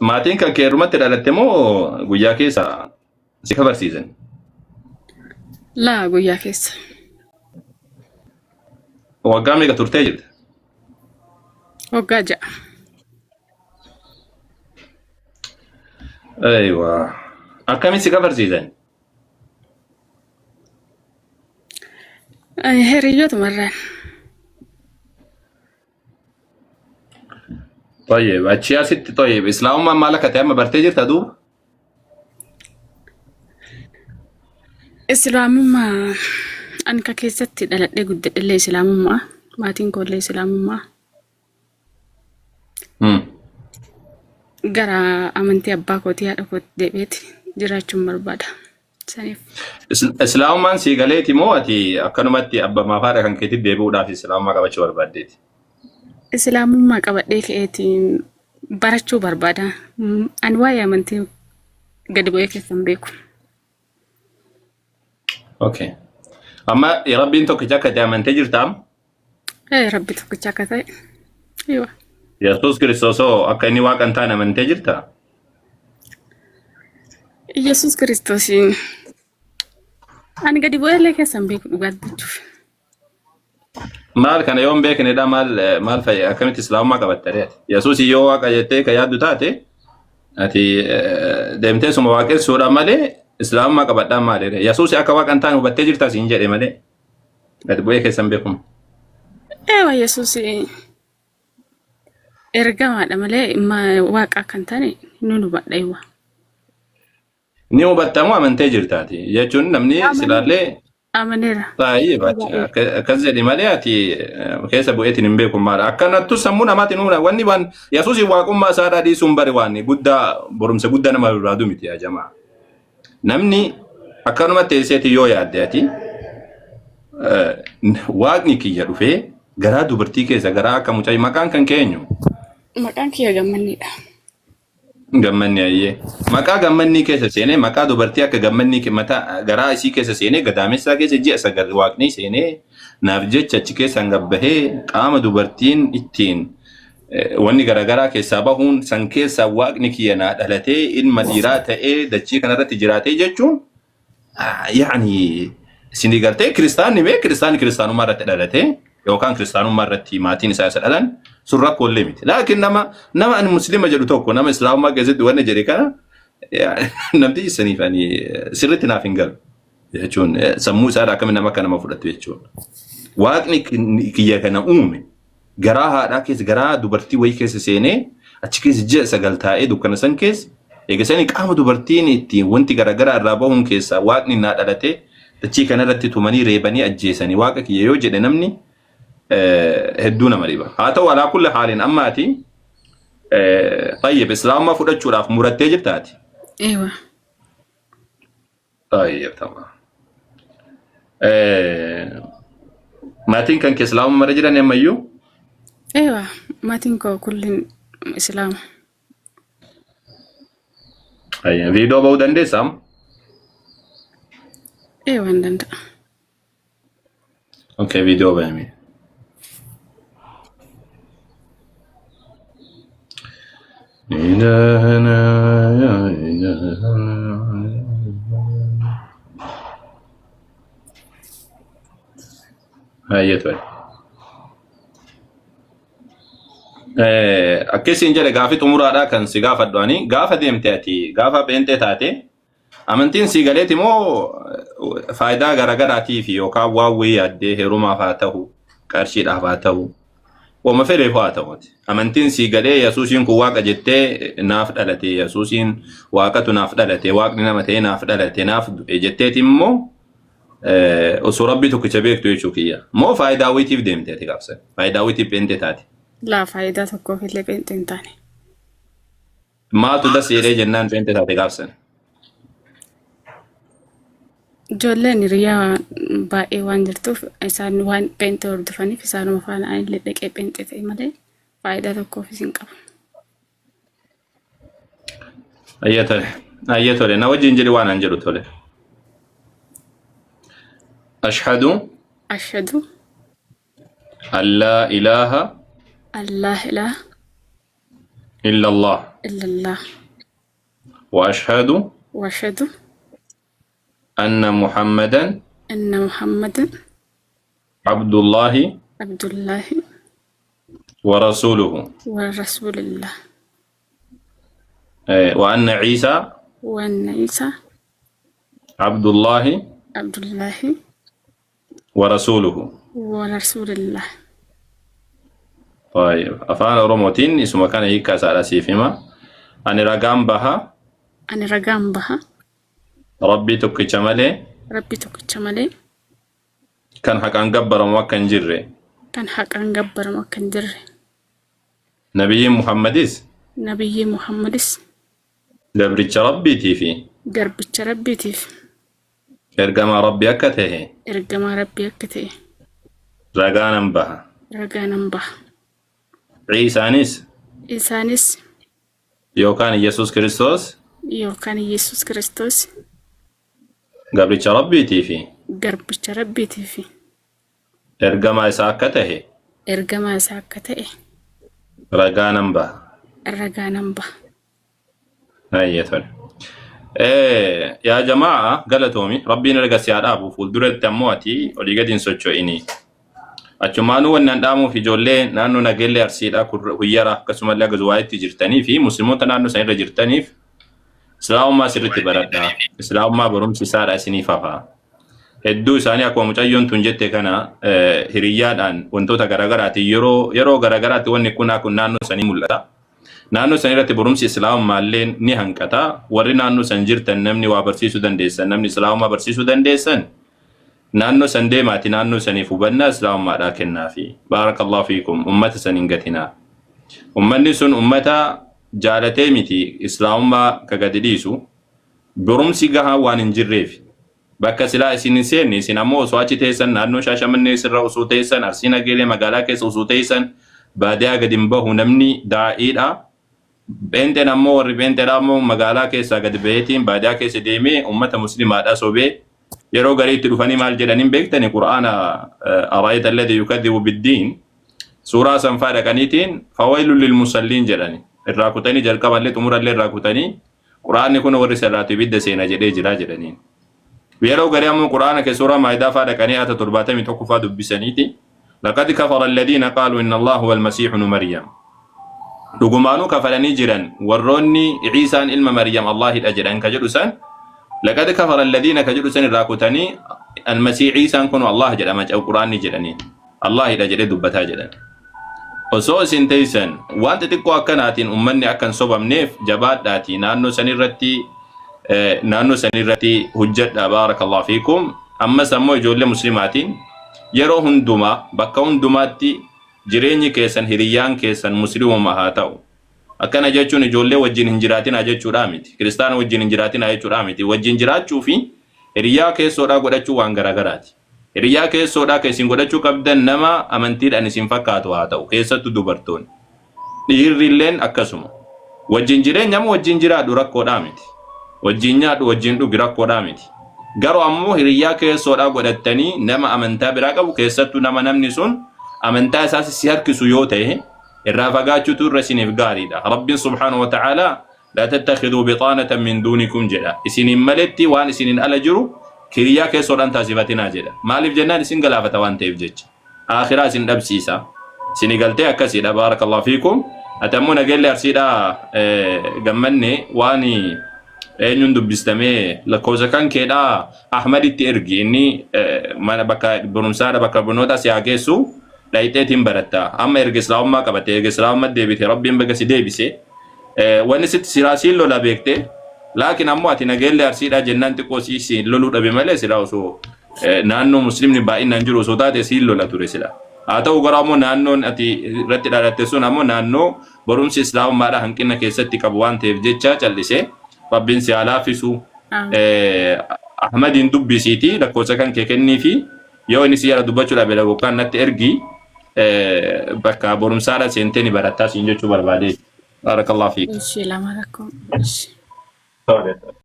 Maatiin kan kee heerumatti dhalatte moo guyyaa keessa si kabarsiisan? Laa guyyaa keessa. Waggaa meeqa turtee jirta? Waggaa 6. Aywa. Akkamitti si kabarsiisan? Hiriyyootumarraan. Tayyib achii asitti tayyib islaamummaan maal akka ta'e amma bartee jirta duuba? Islaamummaa ani ka keessatti dhaladhee guddadhellee islaamummaa maatiin koollee islaamummaa gara amantii abbaa kootii haadha kootti deebi'eeti jiraachuun barbaada. Saniif Islaamummaan sii galeeti moo ati akkanumatti abbaa fi haadha kan keetti deebi'uudhaaf islaamummaa qabachuu barbaaddeeti? Islaamummaa qabadhee ka'eeti barachuu barbaada. Ani waa'ee amantii gadi bu'ee keessa hin beeku. Okay. Amma Rabbiin tokkicha akka ta'e amantee jirtaa amma? Ee Rabbi tokkicha akka ta'e. Ewa. Yesuus Kiristoos hoo akka inni waaqa hin taane amantee jirtaa? Yesuus Kiristoosiin ani gadi bu'ee illee keessa hin beeku dhugaa dubbachuuf. Maal kana yoo hin beeknedha maal maal fa'i akkamitti islaamummaa qabatte ree ati? Yesuus yoo waaqa jettee kan yaaddu taate ati deemtee suma waaqessuudha malee islaamummaa qabadhaan maali ree? Yesuus akka waaqa hin taane hubattee jirta siin jedhe malee gadi bu'ee keessa hin beekumu. Ewa Yesuus ergamaadha malee waaqa akka hin taane ni hubadha ewa. Ni hubattamu amantee jirtaati jechuun namni silaallee Amaneera. Baay'ee akkas jedhi malee ati keessa bu'eetiin hin beeku maala. Akkanattu sammuu namaatiin humna wanni waan Yesuus waaqummaa isaadhaa dhiisuun bari waan guddaa barumsa guddaa nama barbaadu miti yaa jamaa. Namni akkanuma teesseeti yoo yaadde ati waaqni kiyya dhufee garaa dubartii keessa garaa akka mucaa maqaan kan keenyu. Maqaan kiyya Gammanniidha. Gammanni ayyee. Maqaa gammannii keessa seenee maqaa dubartii akka gammannii mataa garaa isii keessa seenee gadaamessaa keessa ji'a 9 waaqni seenee naaf jecha achi keessaan gabbahee qaama dubartiin ittiin wanni garaagaraa keessaa bahuun san keessaa waaqni kiyya naa dhalatee ilma dhiiraa ta'ee dachii kanarratti jiraatee jechuun yaani isinii gartee kiristaanni mee kiristaanni kiristaanummaa irratti dhalatee yookaan kiristaanummaa irratti maatiin isaa isa dhalan sun rakkoo illee miti. Laakiin nama ani muslima jedhu tokko nama islaamummaa keessatti wanni jedhe kana namti isiniif ani sirriitti naaf hin galu jechuun sammuu isaadha akkamiin nama akka nama fudhatu jechuudha. Waaqni kiyya kana uume garaa haadhaa keessa garaa dubartii wayii keessa seenee achi keessa ji'a 9 taa'ee dukkana san keessa eega sanii qaama dubartiin ittiin wanti garaagaraa irraa bahuun keessaa waaqni naa dhalatee dachii kanarratti tumanii reebanii ajjeesanii waaqa kiyya yoo jedhe namni hedduu nama dhiba. Haa ta'u alaa kulli haaliin amma ati tayyib islaamummaa fudhachuudhaaf murattee jirta ati. Eewa. Tayyib tamam. Maatiin kan kee islaamummaa mara jiran ammayyuu? Eewa maatiin koo kullin islaama. Ayya, viidiyoo ba'uu dandeessaa amma? Eewa hin danda'a. Okay, viidiyoo ba'ame. Hayyee tole. Akkasiin jedhe gaafii xumuraadhaa kan si gaafadhu ani gaafa deemte ati gaafa pheenxee taate amantiin sii galeeti moo faayidaa garaagaraatii fi yookaan waan wayii yaaddee heerumaaf haa ta'u qarshiidhaaf haa ta'u wama fedheef haa ta'uti. Amantiin sii galee Yesuusiin kun waaqa jettee naaf dhalate Yesuusiin waaqatu naaf dhalate waaqni nama ta'ee naaf dhalate naaf du'e jetteeti immoo osoo rabbii tokkicha beektu jechuu kiyya. Moo faayidaa wayiitiif deemte ati gaafsan faayidaa wayiitiif pheenxee taate. Laa faayidaa tokkoof illee pheenxee hin taane. Maaltu das jedhee jennaan pheenxee taate gaafsan. Ijoolleen hiriyaa baay'ee waan jirtuuf isaan waan pheenxee hordofaniif isaanuma faana anillee dhaqee pheenxee ta'e malee faayidaa tokkoofis hin qabu. Ayyee tole. Ayyee tole. Na wajjin jedhi waan an jedhu tole. Ashhadu Ashhadu an laa ilaaha Allah ilaha Illa Allah. Illallah. Wa ashhadu. Wa ashhadu. Anna Muhammadan. Anna Muhammadan. Abdullahi. Abdullahi. Wa rasuuluhu. Wa rasuulillah. Wa anna Iisaa. Wa anna Iisaa. Abdullahi. Abdullahi. Wa rasuuluhu. Wa rasuulillah. Tayyib. Afaan Oromootiin isuma kana hiikkaa isaadha siif hima. Ani ragaan baha. Ani ragaan baha. Rabbii tokkicha malee. Rabbii tokkicha malee. Kan haqaan gabbaramu akka hin jirre. Kan haqaan gabbaramu akka hin jirre. Nabiyyiin Muhammadis. Nabiyyiin Muhammadis. Gabricha Rabbiitii fi. Garbicha Rabbiitiif. Ergamaa Rabbii akka ta'e. Ergamaa Rabbii akka ta'e. Ragaa nan baha. Ragaa nan baha. Ciisaanis. Isaanis. Yookaan Iyyasuus Kiristoos. Yookaan Iyyasuus Kiristoos. Gabricha Rabbiitii fi. Garbicha Rabbiitii fi. Ergamaa isaa akka ta'e. Ergamaa isaa akka ta'e. Ragaa nan baha. Ragaa nan baha. Hayyee tole. Yaa jamaa galatoomi rabbiin erga si haa dhaabu fuulduratti ammoo ati olii gadi hin socho'ini. Achumaanuu wanni an dhaamuuf ijoollee naannoo Nageellee Arsiidhaa Huyyara akkasumallee haga Zuwaayitti jirtanii fi musliimoota naannoo sanirra jirtaniif Islaamummaa sirriitti baradhaa. Islaamummaa barumsi isaadha isiniif hafa. Hedduu isaanii akkuma mucayyoon tun jette kana hiriyyaadhaan wantoota garaagaraatiin yeroo yeroo garaagaraatti wanni kun kun naannoo sanii mul'ata. Naannoo san irratti barumsi Islaamummaalleen ni hanqata. Warri naannoo san jirtan namni waa barsiisuu dandeessan, namni Islaamummaa barsiisuu dandeessan naannoo san deemaati naannoo saniif hubannaa Islaamummaadhaa kennaafi. Baarakallahu fiikum. Ummata san hin gatinaa. Ummanni sun ummata jaalatee miti Islaamummaa ka gadi dhiisu. Barumsi gahaan waan hin jirreef. Bakka silaa isin hin seenne isin ammoo osoo achi teessan naannoo Shaashamannee sirra osoo teessan Arsii Nageelee magaalaa keessa osoo teessan baadiyaa gadi hin bahu namni daa'iidha. Pheenxeen ammoo warri pheenxeedha ammoo magaalaa keessaa gadi baheetiin baadiyaa keessa deemee uummata muslimaadha sobee yeroo garii itti dhufanii maal jedhaniin beektani qur'aana araayita alladhi yukadhibu biddiin suuraa sanfaa dhaqaniitiin fawailul lil musalliin jedhani irraa kutanii jalqaballee xumurallee irraa kutanii Qur'aanni kun warri salaatu ibidda seena jedhee jira jedhaniin. Yeroo garii ammoo Qur'aana kee suuraa Maa'idaa faa dhaqanii aata 71 faa dubbisaniiti. Laqad kafara alladhiina qaalu inna Allaha huwa almasiihu ibnu Maryam. Dhugumaanuu kafaranii jiran warroonni Ciisaan ilma Maryam Allaahidha jedhan ka jedhu san laqad kafara alladhiina ka jedhu san irraa kutanii almasii Ciisaan kun Allah jedhama Qur'aanni jedhaniin. Allaahidha jedhee dubbataa jedhan. Osoo isin teessan waan xixiqqoo akkanaatiin ummanni akka hin sobamneef jabaadhaatii naannoo sanirratti naannoo sanirratti hojjedha baarakallahu fiikum. Ammas ammoo ijoollee muslimaatiin yeroo hundumaa bakka hundumaatti jireenyi keessan hiriyyaan keessan muslimuma haa ta'u. Akkana jechuun ijoollee wajjin hin jiraatinaa jechuudhaa miti. Kiristaana wajjin hin jiraatinaa jechuudhaa miti. Wajjin jiraachuu fi hiriyaa keessoodhaa godhachuu waan garaagaraati. Hiriyyaa keessoodhaa kan isin godhachuu qabdan nama amantiidhaan isin fakkaatu haa ta'u, keessattu dubartoonni. Dhiirri illeen akkasuma. Wajjin jireenya moo wajjin jiraadhu rakkoodhaa miti. Wajjin nyaadhu wajjin dhugi rakkoodhaa miti. Garuu ammoo hiriyyaa keessoodhaa godhattanii nama amantaa biraa qabu keessattuu nama namni sun amantaa isaas si harkisu yoo ta'e irraa fagaachuutu irra isiniif gaariidha. Rabbiin subhaanahu wa ta'aalaa Laa tattakhiduu bixaanatan min duunikum jedha. Isiniin maletti waan isiniin ala jiru kiriyyaa keessoodhaan taasifatinaa jedha. Maaliif jennaan isin galaafata waan ta'eef jecha. Aakhiraa isin dhabsiisa. Isini galtee akkasiidha. Baarakallahu fiikum. Ati ammoo nageellee arsiidhaa gammanne waan eenyuun dubbistamee lakkoofsa kan keedhaa Ahmaditti ergi inni mana bakka barumsaadha bakka barnootaa si haa geessu dhayxeetiin baratta. Amma erga islaamummaa qabatte erga islaamummaa deebite rabbiin baga si deebise. Wanni sitti silaa siin lola beekte laakiin ammoo ati nageellee arsiidhaa jennaan xiqqoo sii siin loluu dhabe malee silaa osoo naannoo muslimni baay'inaan jiru osoo taate siin lola ture sila. Haa ta'u garuu ammoo naannoon ati irratti dhalatte sun ammoo naannoo barumsi islaamummaadhaa hanqina keessatti qabu waan ta'eef jecha callisee rabbiin si haa laaffisu. Ahmadiin dubbisiiti lakkoofsa kan kee kenniifi yoo inni si jala dubbachuu dhabe yookaan natti ergi bakka barumsaadha seentee ni barattaa siin jechuu barbaadee. Baarakallahu fiik. Ishee lama rakkoo. Ishee. Tole.